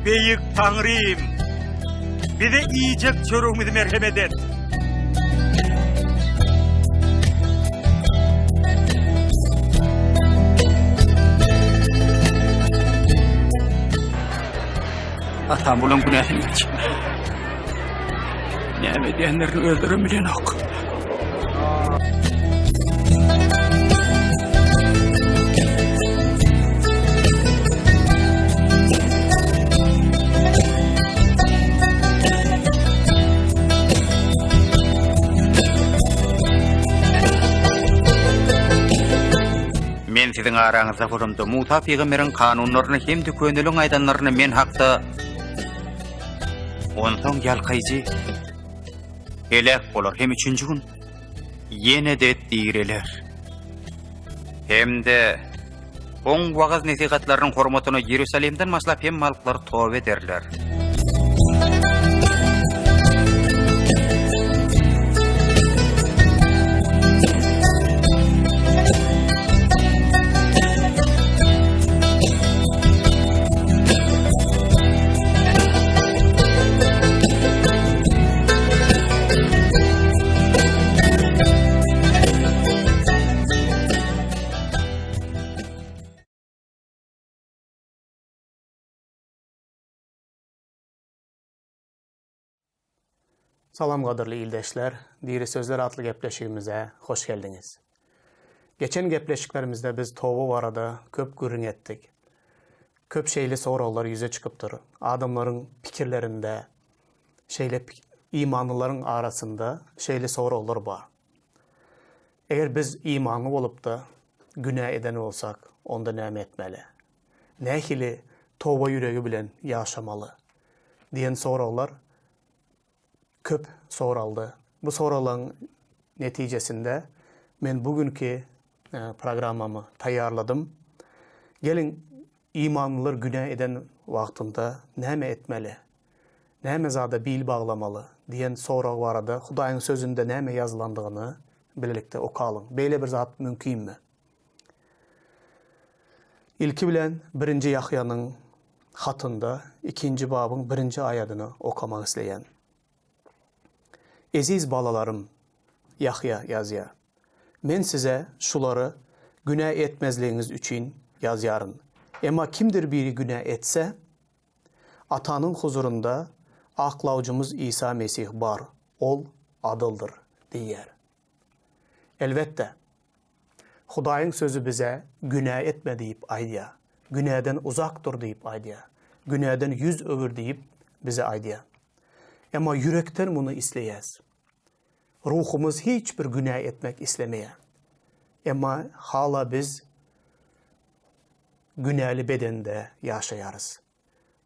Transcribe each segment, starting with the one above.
Beýik Taňrym, bize iýjek çöregimizi merhemet et. Atam bulaň günäsini geçme. Näme edýänlerini özlerem bilenok. Men siziň araňyzda bolamda, Musa pygamberiň kanunlaryny hem-de köneliň aýdanlaryny men hakda Onsoň ýalkaýjy heläk bolar hem üçünji gün ýene-de direler. Hem-de oň wagyz-nesihatlarynyň hormatyna Ýerusalimden başlap hemme halklar toba ederler. Salam gadyrly ildeşler, Diri sözler atly gepleşigimize hoş geldiňiz. Geçen gepleşiklerimizde biz toba barada köp gürrüň etdik. Köp şeýle soraglar ýüze çykypdyr. Adamlaryň pikirlerinde şeýle imanlylaryň arasynda şeýle soraglar bar. Eger biz imanly bolupda günä eden bolsak, onda näme etmeli? Nähili toba ýüregi bilen ýaşamaly? diýen soraglar köp soraldy. Bu soraglaryň netijesinde men bu günki programmamy taýýarladym. Geliň, imanlylar günä eden wagtynda näme etmeli? Näme zada bil baglamaly? diýen sorag barada Hudaýyň Sözünde näme ýazylandygyny bilelikde okalyň. Beýle bir zat mümkinmi? Ilki bilen birinji Ýahýanyň hatynda ikinji babyň birinji aýadyny okamak isleýän. Eziz balalarym, Ýahýa ýazýar, men size şulary günä etmezligiňiz üçin ýazýaryn. Emma kimdir biri günä etse, Atanyň huzurynda aklawjymyz Isa Mesih bar, Ol adyldyr diýýär. Elbetde, Hudaýyň Sözi bize günä etme diýip aýdýar. Günäden uzak dur diýip aýdýar. Günäden ýüz öwür diýip bize aýdýar. Emma ýürekden muny isleýäs. Ruhumyz hiç bir günä etmek islemeýär. Emma hala biz günäli bedende ýaşaýarys.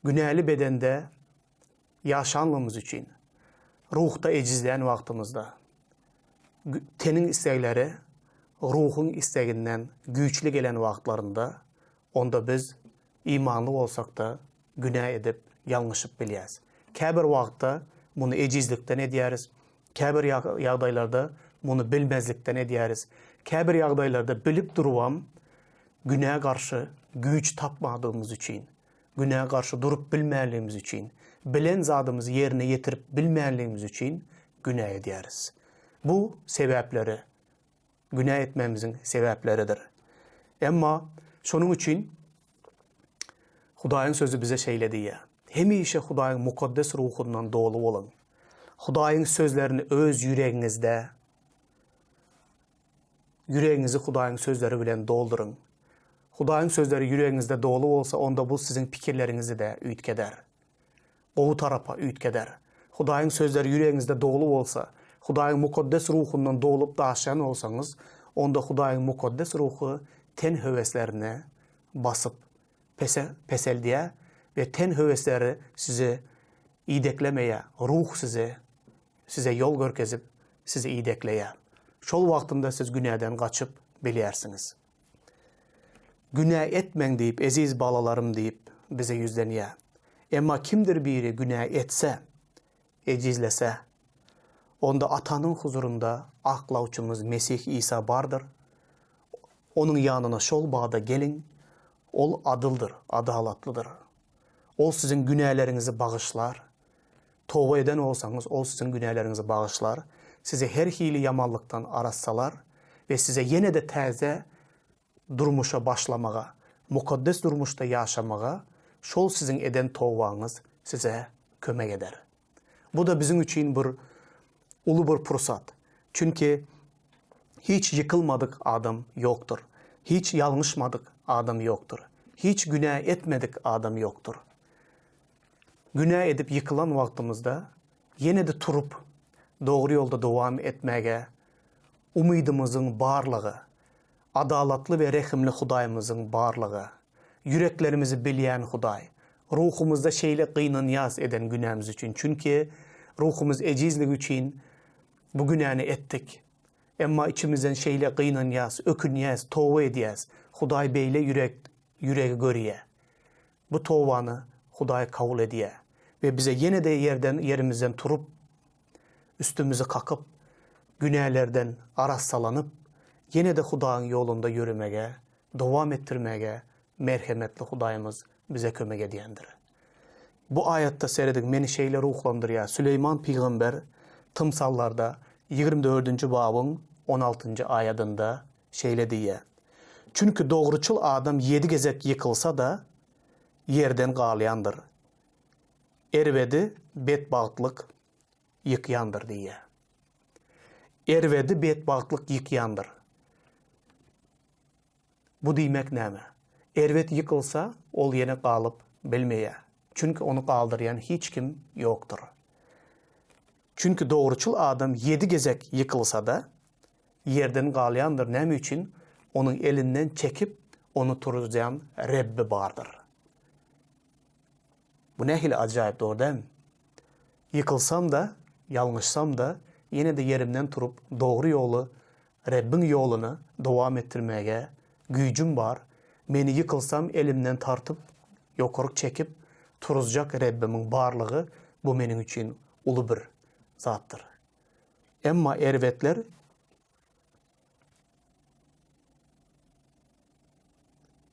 Günäli bedende ýaşanlygymyz üçin, ruhda ejizlän wagtymyzda, teniň islegleri ruhuň isleginden güýçli gelen wagtlarynda, onda biz imanly bolsak-da, günä edip, ýalňyşyp bilýäris. Käbir wagtda muny ejizlikden edýäris, käbir ýagdaýlarda muny bilmezlikden edýäris, käbir ýagdaýlarda bilip durubam, Günä garşy güýç tapmadygymyz üçin, günä garşy durup bilmänligimiz üçin, bilen zadymyzy ýerine ýetirip bilmänligimiz üçin günä edýäris. Bu sebäpleri günä etmegimiziň sebäpleridir. Emma şonuň üçin Hudaýyň Sözi bize şeýle diýýär, Hemişe Hudaýyň mukaddes ruhundan doly boluň. Hudaýyň sözlerini öz ýüregiňizde Ýüregiňizi Hudaýyň sözleri bilen dolduryň. Hudaýyň sözleri ýüregiňizde doly bolsa, onda bu siziň pikirleriňizi-de üýtgeder. Gowy tarapa üýtgeder. Hudaýyň sözleri ýüregiňizde doly bolsa, Hudaýyň mukaddes ruhundan dolup daşýan bolsaňyz, onda Hudaýyň mukaddes ruhy ten höweslerini basyp pese peseldýär we ten höwesleri sizi ideklemeýär, ruh sizi size ýol görkezip, sizi idekleýär. Şol wagtynda siz günäden gaçyp bilýärsiňiz. Günä etmäň diýip, eziz balalarym diýip bize ýüzlenýär. Emma kimdir biri günä etse, ejizlese, onda Atanyň huzurynda aklawçymyz Mesih Isa bardyr. Onuň ýanyna şol bada geliň, Ol adyldyr, adalatlydyr. Ol siziň günäleriňizi bagyşlar. Toba eden bolsaňyz, Ol siziň günäleriňizi bagyşlar, sizi her hili ýamanlykdan arassalar we size ýene-de täze durmuşa başlamaga, mukaddes durmuşda ýaşamaga şol siziň eden tobaňyz size kömek eder. Bu-da biziň üçin bir uly bir pursat. Çünki hiç ýykylmadyk adam ýokdur. Hiç ýalňyşmadyk adam ýokdur. Hiç günä etmedik adam ýokdur. Günä edip ýykylan wagtymyzda ýene-de turup, dogry ýolda dowam etmäge umydymyzyň barlygy, Adalatly we rehimli Hudaýymyzyň barlygy, ýüreklerimizi bilýän Hudaý, ruhumyzda şeýle gynanýas eden günämiz üçin, çünki ruhumyz ejizligi üçin bu günäni etdik. Emma içimizden şeýle gynanýas, ökünýäs, toba edýäs. Hudaý beýle ýürek, ýüregi görýä. Bu tobany Hudaý kabul edýä we bize ýene-de ýerden, ýerimizden turup, üstümizi kakyp, günälerden arassalanyp, ýene-de Hudaýyň ýolunda ýöremege dowam etdirmäge merhemetli Hudaýymyz bize kömek edýändir. Bu aýatda serediň, meni şeýle ruhlandyrýar, Süleýman pygamber Tymsallarda 24-nji babyň 16-njy aýadynda şeýle diýýär, Çünki dogruçyl adam ýedi gezek ýykylsa-da, ýerden galýandyr. Erbedi betbagtlyk ýykýandyr diýýär. Erbedi betbagtlyk ýykýandyr. Bu diýmek näme? Erbet ýykylsa, ol ýene galyp bilmeýär. Çünki ony galdyrýan hiç kim ýokdur. Çünki dogruçyl adam ýedi gezek ýykylsa-da, ýerden galýandyr. Näme üçin? Onuň elinden çekip, ony turuzýan Rebbi bardyr. Bu nähili ajaýyp, dogry dälmi? Ýykylsam-da, ýalňyşsam-da, ýene-de ýerimden turup, dogry ýoly, Rebbiň ýoluny dowam etdirmäge güýjüm bar. Meni ýykylsam, elimden tartyp, ýokaryk çekip, turuzjak Rebbimiň barlygy, bu meniň üçin uly bir zatdyr. Emma erbetler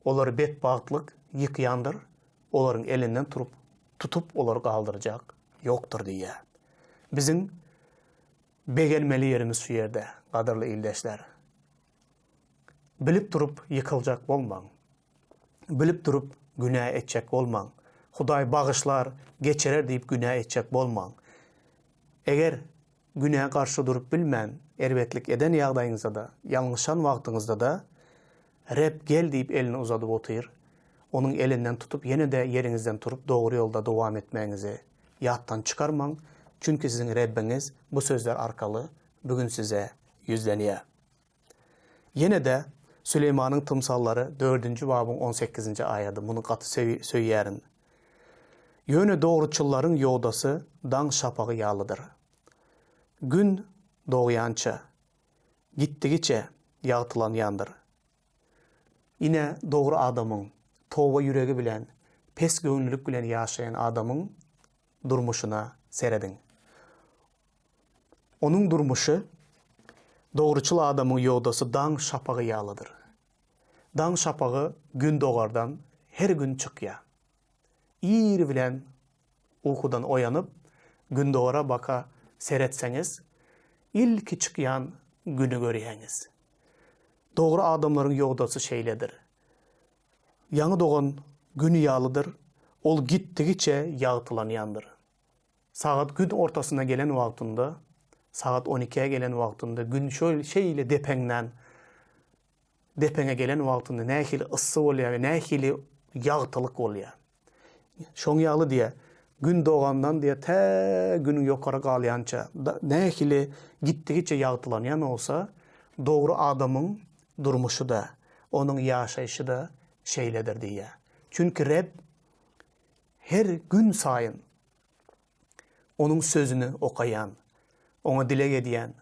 Olary betbagtlyk ýykýandyr, olaryň elinden turup, tutup olary galdyrjak ýokdur diýýär. Biziň begenmeli ýerimiz şu ýerde, gadyrly ildeşler. Bilip durup ýykyljak bolmaň. Bilip durup günä etjek bolmaň. Hudaý bagyşlar, geçirer diýip günä etjek bolmaň. Eger Günä garşy durup bilmän, erbetlik eden ýagdaýyňyzda-da, ýalňyşan wagtyňyzda-da, Reb gel diýip elini uzadyp otyr. Onuň elinden tutup ýene-de ýeriňizden turup dogry ýolda dowam etmegiňizi ýatdan çykarmaň, çünki siziň Rebbiňiz bu sözler arkaly bu gün size ýüzlenýär. Ýene-de Süleýmanyň tymsallary dördünji babyň on sekizinji aýady, muny gaty söýýärin. Ýöne dogruçyllaryň ýodasy daň şapagy ýalydyr. Gün dogýança, gitdigiçe ýagtylanýandyr. Ine, dogry adamyň, toba ýüregi bilen, pes göwünlilik bilen ýaşaýan adamyň durmuşyna serediň. Onuň durmuşy dogruçyl adamyň ýodasy daň şapagy ýalydyr. Daň şapagy gündogardan her gün çykýar. Ir bilen ukudan oýanyp, gündogara baka seretseňiz, ilki çykýan Güni görýäňiz. Dogry adamlaryň ýodasy şeýledir. Ýaňy dogan Gün ýalydyr, ol gitdigiçe ýagtylanýandyr. Sagat gün ortasyna gelen wagtynda, sagat on ikä gelen wagtynda gün şöyle şeýle depeňden depeňe gelen wagtynda nähili yssy bolýar we nähili ýagtylyk bolýar. Şoň ýaly diýýär, gün dogandan diýýär tä günüň ýokary galýança nähili gitdigiçe ýagtylanýan bolsa, dogry adamyň durmuşy-da, onuň ýaşaýşy-da şeýledir diýýär. Çünki Reb her gün saýyn Onuň sözüni okaýan, Oňa dileg edýän,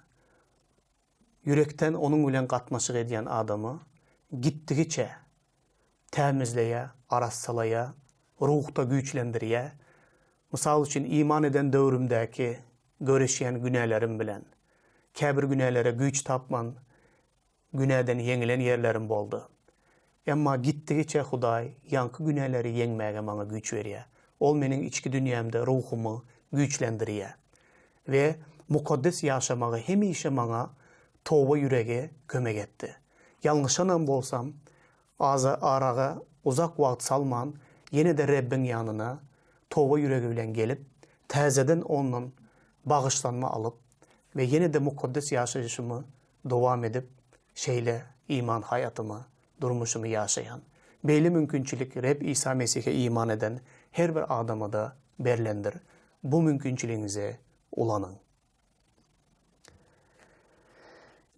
ýürekden Onuň bilen gatnaşyk edýän adamy gitdigiçe tämizleýär, arassalaýar, ruhda güýçlendirýär. Mysal üçin, iman eden döwrümdäki göreşýän günälerim bilen, käbir günälere güýç tapman, Günäden ýeňilen ýerlerim boldy. Emma gitdigiçe Hudaý ýaňky günäleri ýeňmäge maňa güýç berýär. Ol meniň içki dünýämde ruhumy güýçlendirýär we mukaddes ýaşamaga hemişe maňa toba ýüregi kömek etdi. Ýalňyşanam bolsam, aza araga uzak wagt salman, ýene-de Rebbiň ýanyna toba ýüregi bilen gelip, täzeden Ondan bagyşlanma alyp we ýene-de mukaddes ýaşaýşymy dowam edip, şeýle iman haýatymy, durmuşymy ýaşaýan. Beýle mümkinçilik Reb Isa Mesihe iman eden her bir adama-da berlendir. Bu mümkinçiligiňizi ulanyň.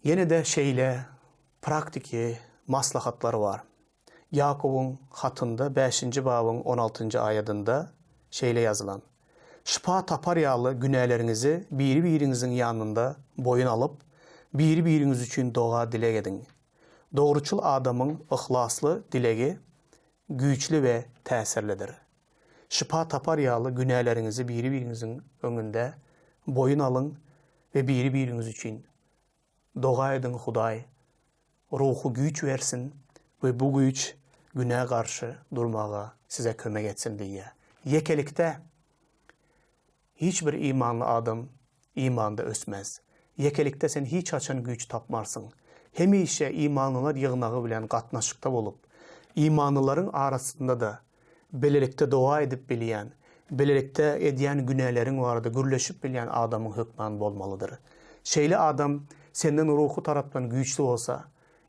Ýene-de şeýle praktiki maslahatlar bar. Ýakubyň hatynda bäşinji babyň on altynjy aýadynda şeýle ýazylan, Şypa tapar ýaly günäleriňizi biri-biriňiziň ýanynda boýun alyp, biri-biriňiz üçin doga-dileg ediň. Dogruçyl adamyň yhlasly dilegi güýçli we täsirlidir. Şypa tapar ýaly günäleriňizi biri-biriňiziň öňünde boýun alyň we biri-biriňiz üçin Doga ediň Hudaý ruhy güýç bersin we bu güýç günä garşy durmaga size kömek etsin diýýär. Ýekelikde hiç bir imanly adam imanda ösmez. Ýekelikde sen hiç haçan güýç tapmarsyň. Hemişe imanlylar ýygnagy bilen gatnaşykda bolup, imanlylaryň arasynda-da Bilelikde doga edip bilýän, bilelikde edýän günäleriň barada gürleşip bilýän adamyň hökman bolmalydyr. Şeýle adam senden ruhy tarapdan güýçli bolsa,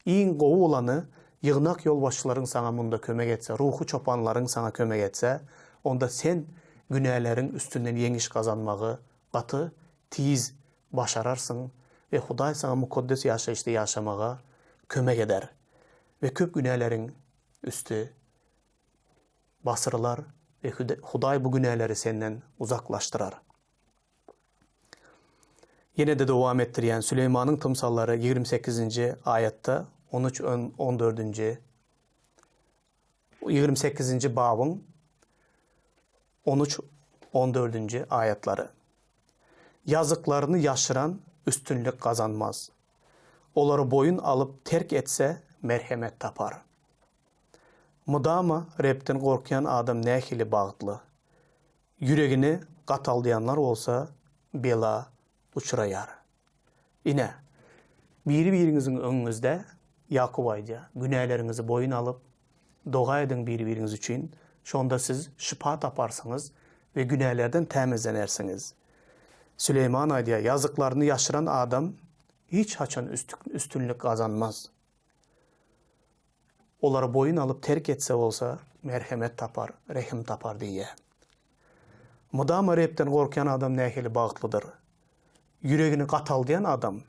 iň gowy bolany ýygnak ýolbaşçylaryň saňa munda kömek etse, ruhy çopanlaryň saňa kömek etse, onda sen günäleriň üstünden ýeňiş gazanmagy gaty tiz başararsyň we Hudaý saňa mukaddes ýaşaýyşda ýaşamaga kömek eder we köp günäleriň üsti basyrylar we Hudaý bu günäleri senden uzaklaşdyrar. Ýene-de dowam etdirýän Süleýmanyň tymsallary 28-nji aýatda 13 14-nji 28-nji babyň 13 14-nji aýatlary. Ýazyklaryny ýaşyran üstünlik gazanmaz. Olary boýun alyp terk etse merhemet tapar. Mydama Rebden gorkýan adam nähili bagtly! Ýüregini gataldýanlar bolsa bela uçraýar. Ine, biri-biriňiziň öňüňizde, Ýakup aýdýar, günäleriňizi boýun alyp, doga ediň biri-biriňiz üçin, şonda siz şypa taparsyňyz we günälerden tämizlenersiňiz. Süleýman aýdýar, ýazyklaryny ýaşyran adam hiç haçan üstünlik gazanmaz. Olary boýun alyp terk etse bolsa, merhemet tapar, rehim tapar diýýär. Mydama Rebden gorkýan adam nähili bagtlydyr! Ýüregini gataldýan adam,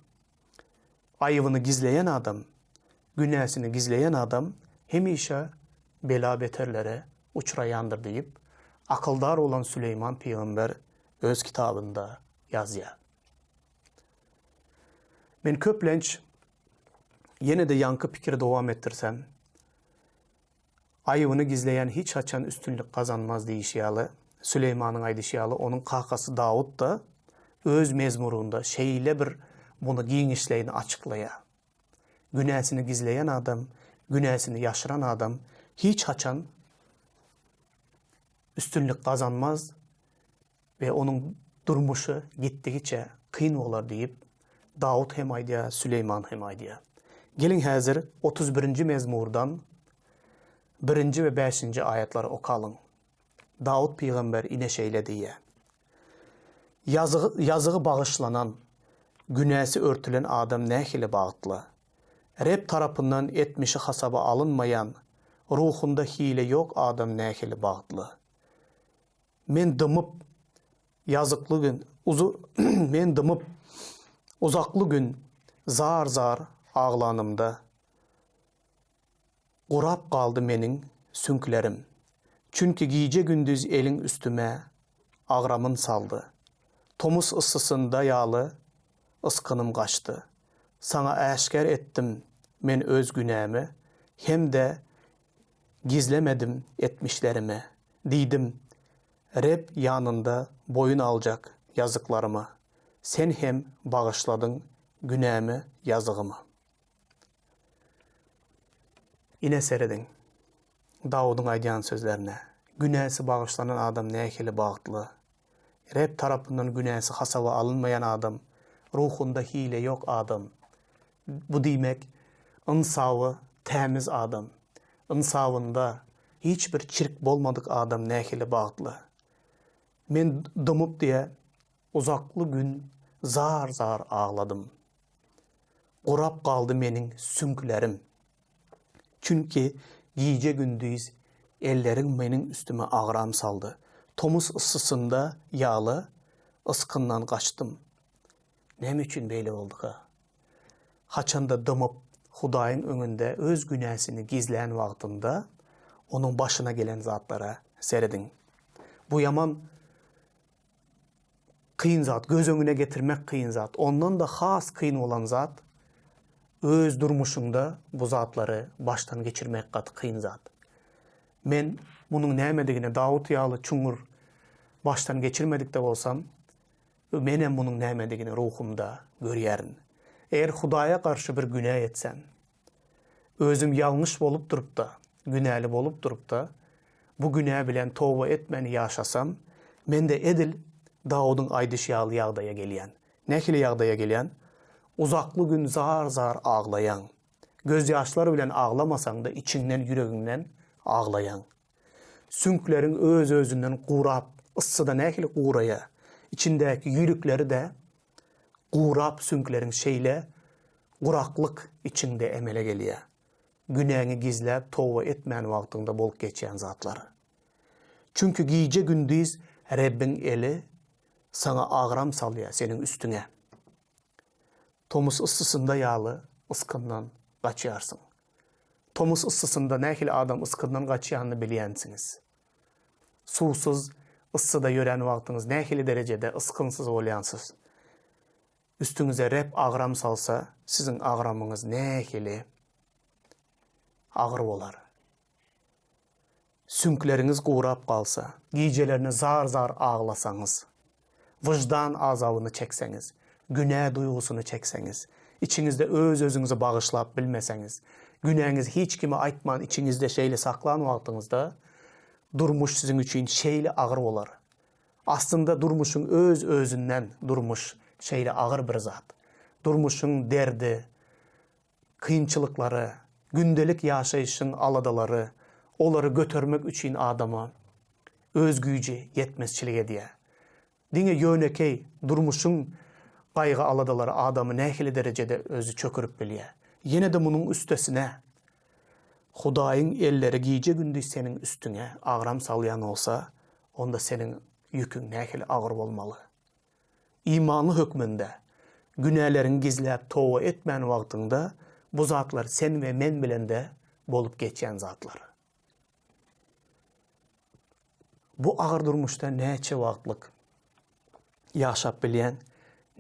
aýybyny gizleýän adam, günäsini gizleýän adam hemişe bela-beterlere uçraýandyr diýip, akyldar bolan Süleýman pygamber öz kitabynda ýazýar. Men köplenç Ýene-de ýaňky pikiri dowam etdirsem, Aýybyny gizleýän hiç haçan üstünlik gazanmaz diýişi ýaly, Süleýmanyň aýdyşy ýaly, onuň kakasy Dawut-da öz mezmurynda şeýle bir muny giňişleýin açyklaýar. Günäsini gizleýän adam, günäsini ýaşyran adam hiç haçan üstünlik gazanmaz We onuň durmuşy gitdigiçe kyn bolar diýip, Dawut hem aýdýar, Süleýman hem aýdýar. Geliň häzir 31-nji mezmurdan birinji we bäşinji aýatlary okalyň. Dawut pygamber ine şeýle diýýär, Ýazygy, ýazygy bagyşlanan, günäsi örtülen adam nähili bagtly! Reb tarapyndan etmişi hasaba alynmaýan, ruhunda hile ýok adam nähili bagtly! Men dymyp, ýazykly gün, uzu, men dymyp, uzakly gün zar-zar aglanymda, Gurap galdy meniň süňklerim. Çünki gije-gündiz eliň üstüme agramyn saldy. Tomus yssysynda ýaly ysgynym gaçdy. Saňa äşgär etdim men öz günämi hem-de Gizlemedim etmişlerimi. Diýdim, Reb ýanynda boýun aljak ýazyklarymy. Sen hem bagyşladyň günämi, ýazygymy. Ine serediň, Dawudyň aýdýan sözlerine. Günäsi bagyşlanan adam nähili bagtly! Reb tarapyndan günäsi hasaba alynmaýan adam, ruhunda hile ýok adam. Bu diýmek, ynsaby tämiz adam, ynsabynda hiç bir çirk bolmadyk adam nähili bagtly! Men dymyp diýe, uzakly gün zar-zar agladym. Gurap galdy meniň süňklerim. Çünki gije-gündiz elleriň meniň üstüme agram saldy. Tomus yssysynda ýaly ysgyndan gaçdym. Näme üçin beýle bolduka? Haçanda dymyp, Hudaýyň öňünde öz günäsini gizlän wagtynda, onuň başyna gelen zatlara serediň. Bu ýaman Kyn zat, göz öňüne getirmek kyn zat. Ondan-da has kyn bolan zat, öz durmuşyňda bu zatlary başdan geçirmek gaty kyn zat. Men munuň nämedigini Dawut ýaly çuňňur başdan geçirmedik-de bolsam, menem munuň nämedigini ruhumda görýärin. Eger Hudaýa garşy bir günä etsem, Özüm ýalňyş bolup durup-da, günäli bolup durup-da, bu günä bilen toba etmän ýaşasam, men-de edil Dawudyň aýdyşy ýaly ýagdaýa gelýän. Nähili ýagdaýa gelýän? Uzakly gün zar-zar aglaýaň. Gözýaşlar bilen aglamasaň-da, içiňden, ýüregiňden aglaýaň. Süňkleriň öz-özünden gurap, yssyda nähili guraýar, içindäki ýülikleri-de gurap süňkleriň şeýle guraklyk içiňde emele gelýär. Günäňi gizläp toba etmän wagtyňda bolup geçýän zatlar. Çünki gije-gündiz Rebbiň eli saňa agram salýar seniň üstüňe. Tomus yssysynda ýaly ysgyndan gaçýarsyň. Tomus yssysynda nähili adam ysgyndan gaçýanyny bilýänsiňiz. Suwsuz yssyda ýörän wagtyňyz nähili derejede ysgynsyz bolýansyz. Üstüňize Reb agram salsa, siziň agramyňyz nähili agyr bolar. Süňkleriňiz gurap galsa, gijelerine zar-zar aglasaňyz, wyždan azabyny çekseňiz, günä duýgusyny çekseňiz, içiňizde öz-özüňizi bagyşlap bilmeseňiz, günäňizi hiç kime aýtman içiňizde şeýle saklan wagtyňyzda, durmuş siziň üçin şeýle agyr bolar. Aslynda durmuşyň öz-özünden durmuş şeýle agyr bir zat. Durmuşyň derdi, Kynçylyklary, gündelik ýaşaýşyň aladalary, olary götermek üçin adama öz güýji ýetmezçilik edýär. Diňe ýönekeý durmuşyň gaýgy-aladalary adamy nähili derejede özi çökürip bilýär. Ýene-de munuň üstesine, Hudaýyň elleri gije-gündiz seniň üstüňe agram salýan bolsa, onda seniň ýüküň nähili agyr bolmaly. Imanly hökmünde, günäleriňi gizläp toba etmän wagtyňda bu zatlar sen we men bilen-de bolup geçýän zatlar. Bu agyr durmuşda näçe wagtlyk ýaşap bilýäň,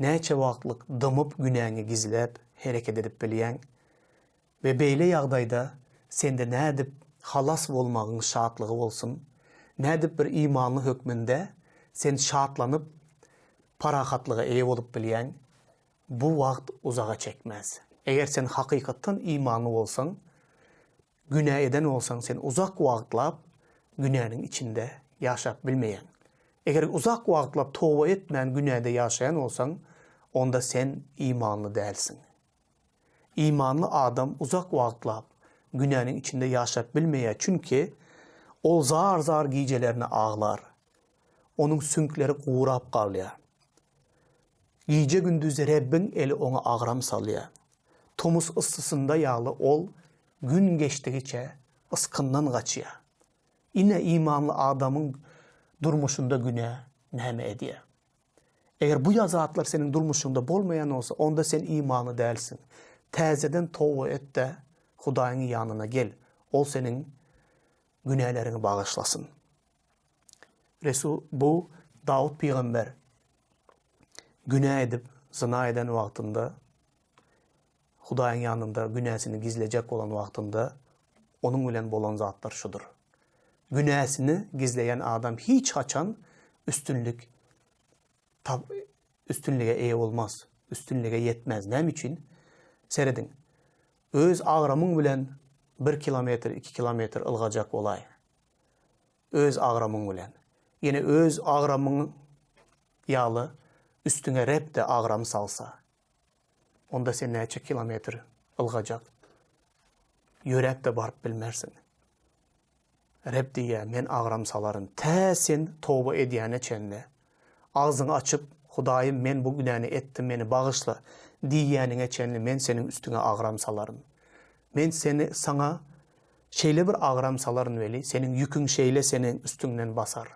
näçe wagtlyk dymyp günäňi gizläp hereket edip bilýäň We beýle ýagdaýda sende nädip halas bolmagyň şatlygy bolsun? Nädip bir imanly hökmünde sen şatlanyp, parahatlyga eýe bolup bilýäň? Bu wagt uzaga çekmez. Eger sen hakykatdan imanly bolsaň, günä eden bolsaň, sen uzak wagtlap günäniň içinde ýaşap bilmeýäň. Eger uzak wagtlap toba etmän günäde ýaşaýan bolsaň, onda sen imanly dälsiň. Imanly adam uzak wagtlap günäniň içinde ýaşap bilmeýär, çünki ol zar-zar gijelerine aglar. Onuň süňkleri gurap galýar. Gije-gündiz Rebbiň eli oňa agram salýar. Tomus yssysynda ýaly ol gün geçdigiçe ysgyndan gaçýar. Ine imanly adamyň durmuşynda günä näme edýär? Eger bu zatlar seniň durmuşyňda bolmaýan bolsa, onda sen imanly dälsiň. Täzeden toba et-de, Hudaýyň ýanyna gel. Ol seniň günäleriňi bagyşlasyn. Resul bu Dawut pygamber günä edip, zyna eden wagtynda Hudaýyň ýanynda günäsini gizlejek bolan wagtynda onuň bilen bolan zatlar şudur. Günäsini gizleýän adam hiç haçan üstünlik tap üstünlige eýe bolmaz, üstünlige ýetmez. Näme üçin? Serediň. Öz agramyň bilen bir kilometr, iki kilometr ylgajak bolaý. Öz agramyň bilen. Ýene öz agramyň ýaly üstüňe Reb-de agram salsa, onda sen näçe kilometr ylgajak? Ýöräp-de baryp bilmersiň. Reb diýýär, Men agram salaryn, tä sen toba edýäne çenli. Agzyňy açyp, Hudaýym, men bu günäni etdim, meni bagyşla diýýäniňe çenli Men seniň üstüňe agram salaryn. Men seni, saňa şeýle bir agram salaryn weli, seniň ýüküň şeýle seniň üstüňden basar.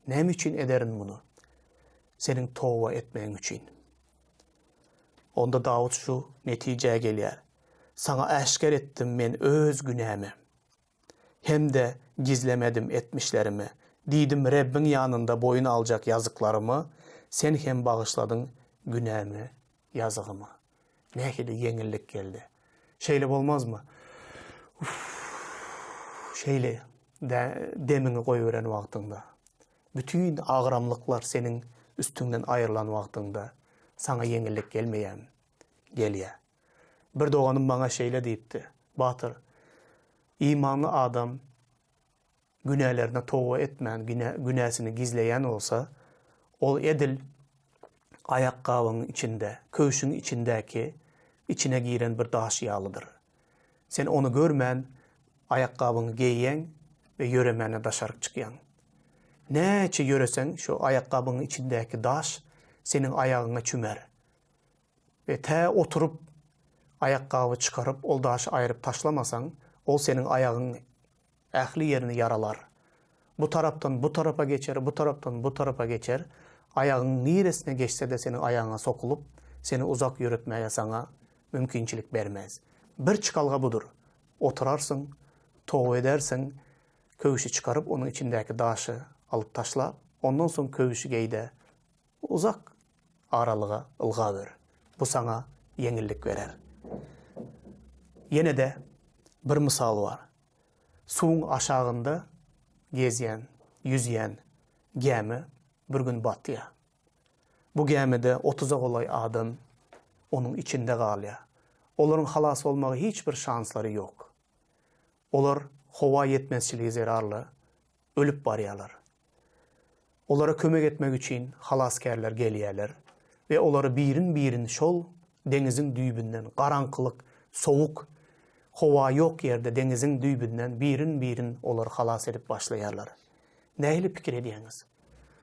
Näme üçin ederin muny? Seniň toba etmegiň üçin. Onda Dawut şu netijä gelýär, Saňa äşgär etdim men öz günämi. Hem-de gizlemedim etmişlerimi. Diýdim, Rebbiň ýanynda boýun aljak ýazyklarymy, Sen hem bagyşladyň günämi, ýazygymy. Nähili ýeňillik geldi. Şeýle bolmazmy? Uff, şeýle demiňi goýberen wagtyňda, bütin agramlyklar seniň üstüňden aýrylan wagtyňda saňa ýeňillik gelmeýärmi? Gelýär. Bir doganym maňa şeýle diýipdi, Batyr, imanly adam günälerine toba etmän, günäsini gizleýän bolsa, ol edil aýakgabyň içinde, köwşüň içindäki içine giren bir daş ýalydyr. Sen ony görmän, aýakgabyňy geýýäň we ýöremäne daşaryk çykýaň. Näçe ýöreseň, şo aýakgabyň içindäki daş seniň aýagyňa çümer. We tä oturyp, aýakgaby çykaryp, ol daşy aýryp taşlamasaň, ol seniň aýagyň ähli ýerini ýaralar. Bu tarapdan bu tarapa geçer, bu tarapdan bu tarapa geçer, aýagyň niresine geçse-de seniň aýagyňa sokulyp, seni uzak ýöretmäge saňa mümkinçilik bermez. Bir çykalga budur. Oturarsyň, toba edersiň, köwşi çykaryp, onuň içindäki daşy alyp taşlap, ondan soň köwşi geý-de, Uzak aralyga ylgaber. Bu saňa ýeňillik berer. Ýene-de bir mysal bar. Suwuň aşagynda gezýän, ýüzýän gämi bir gün batýar. Bu gämide otuza golaý adam onuň içinde galýar. Olaryň halas bolmaga hiç bir şanslary ýok. Olar howa ýetmezçiligi zerarly ölüp barýarlar. Olara kömek etmek üçin halasgärler gelýärler we olary birin-birin şol deňiziň düýbünden, garaňkylyk, sowuk, howa ýok ýerde deňiziň düýbünden birin-birin olary halas edip başlaýarlar. Nähili pikir edýäňiz?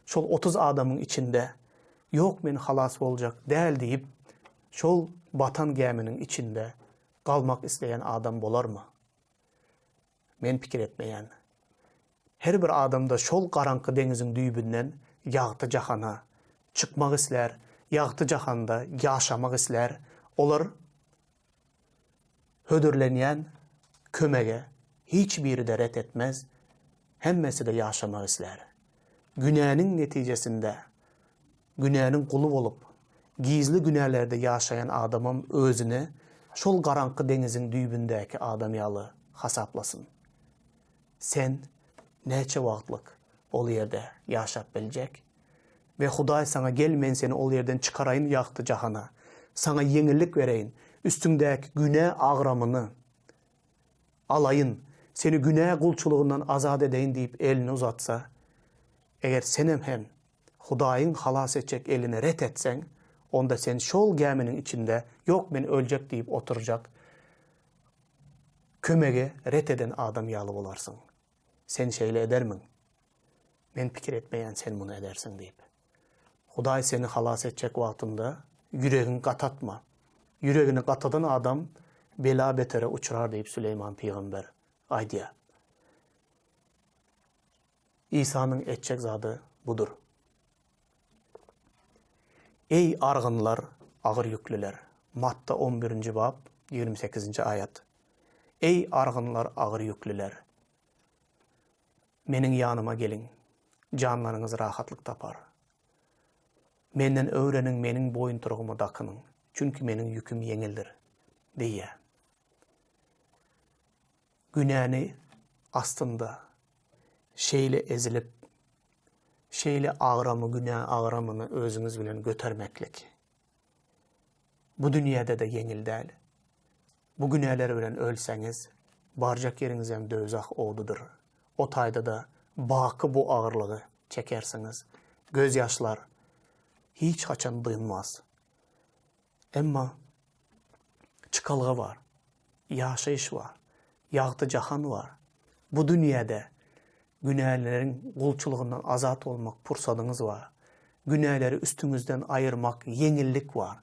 Şol 30 adamyň içinde Ýok men halas boljak däl diýip, şol batan gäminiň içinde galmak isleýän adam bolarmy? Men pikir etmeýän. Her bir adamda şol garaňky deňiziň düýbünden ýagty jahana çykmak islär, ýagty jahanda ýaşamak islär. Olar hödürlenýän kömege hiç biri-de ret etmez, hemmesi-de ýaşamak islär. Günäniň netijesinde günäniň guly bolup, gizli günälerde ýaşaýan adamam özüni şol garaňky deňiziň düýbündäki adam ýaly hasaplasyn. Sen näçe wagtlyk ol ýerde ýaşap biljek? We Hudaý saňa gel men seni ol ýerden çykaraýyn ýagty jahana, saňa ýeňillik bereýin, üstüňdäki günä agramyny alaýyn, seni günä gulçulygyndan azat edeýin diýip elini uzatsa, eger senem hem Hudaýyň halas etjek elini ret etseň, onda sen şol gäminiň içinde ýok men öljek diýip oturjak kömegi ret eden adam ýaly bolarsyň. Sen şeýle edermiň? Men pikir etmeýän sen muny edersiň diýip. Hudaý seni halas etjek wagtynda ýüregiňi gatatma. Ýüregini gatadan adam bela-betere uçrar diýip Süleýman pygamber aýdýar. Isanyň etjek zady budur. Eý, argynlar, agyr ýüklüler! Matta on birinji bap, 28 sekizinji aýat. Eý, argynlar, agyr ýüklüler! Meniň ýanyma geliň, janlaryňyz rahatlyk tapar. Menden öwreniň, meniň boýuntyrygymy dakynyň, çünki meniň ýüküm ýeňildir diýýär. Günäni astynda şeýle ezilip, şeýle agramy günä agramyny özüňiz bilen götermeklik bu dünýäde-de ýeňil däl. Bu günäler bilen ölseňiz, barjak ýeriňizem döwzah odudyr. O taýda-da. Baky bu agyrlygy çekersiňiz. Gözýaşlar hiç haçan dynmaz. Emma çykalga bar, ýaşaýyş bar, ýagty jahan bar. Bu dünýäde günäleriň gulçulygyndan azat bolmak pursadyňyz bar. Günäleri üstüňizden aýyrmak ýeňillik bar.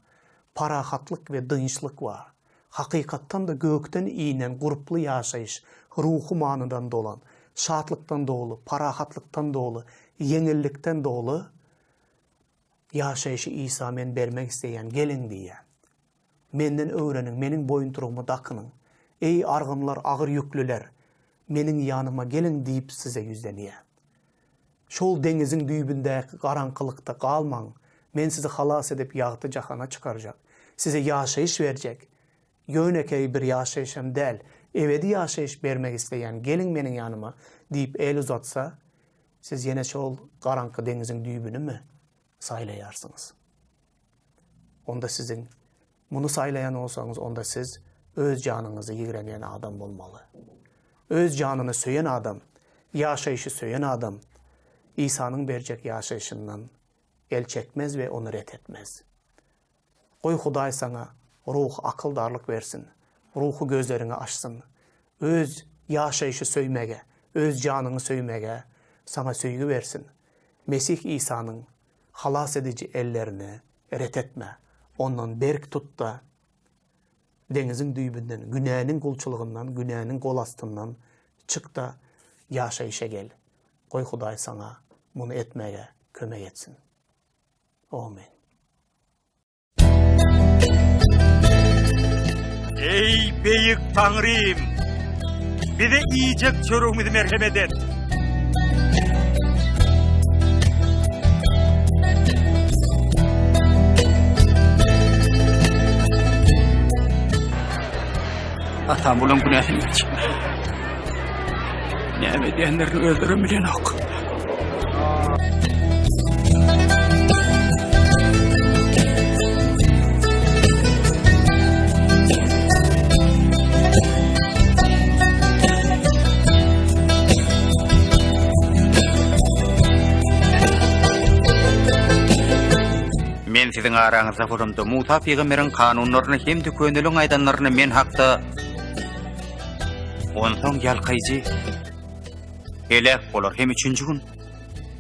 Parahatlyk we dynçlyk bar. Hakykatdan-da gökden inen gurply ýaşaýyş, ruhy manydan dolan, şatlykdan doly, parahatlykdan doly, ýeňillikden doly ýaşaýşy Isa men bermek isleýän, geliň diýýär. Menden öwreniň, meniň boýuntyrygymy dakynyň. Eý, argynlar, agyr ýüklüler, meniň ýanyma geliň diýip size ýüzlenýär. Şol deňiziň düýbündäki garaňkylykda galmaň, men sizi halas edip ýagty jahana çykarjak, size ýaşaýyş berjek. Ýönekeý bir ýaşaýyşam däl, ebedi ýaşaýyş bermek isleýän, geliň meniň ýanyma diýip el uzatsa, siz ýene şol garaňky deňiziň düýbünimi saýlaýarsyňyz? Onda siziň muny saýlaýan bolsaňyz, onda siz öz janyňyzy ýigrenýän adam bolmaly. Öz janyny söýen adam, ýaşaýşy söýen adam Isanyň berjek ýaşaýşyndan el çekmez we ony ret etmez. Goý Hudaý saňa ruhy akyldarlyk bersin, ruhy gözleriňi açsyn. Öz ýaşaýşy söýmege, öz janyňy söýmege saňa söýgi bersin. Mesih Isanyň halas ediji ellerini ret etme, ondan berk tut-da, deňiziň düýbünden, günäniň gulçulygyndan, günäniň gol astyndan çyk-da, ýaşaýşa gel. Goý, Hudaý saňa muny etmäge kömek etsin. Amen. Eý, beýik Taňrym! Bize iýjek çöregimizi merhemet et. Atam bulaň günäsini geçme. Näme edýänlerini özlerem bilenok. Men siziň araňyzda bolamda, Musa pygamberiň kanunlaryny hem-de köneliň aýdanlaryny men hakda Onsoň ýalkaýjy heläk bolar hem üçünji gün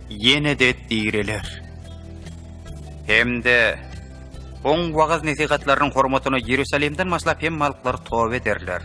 ýene-de direler. Hem-de oň wagyz-nesihatlarynyň hormatyna Iýerusalimden başlap hemme halklar toba ederler.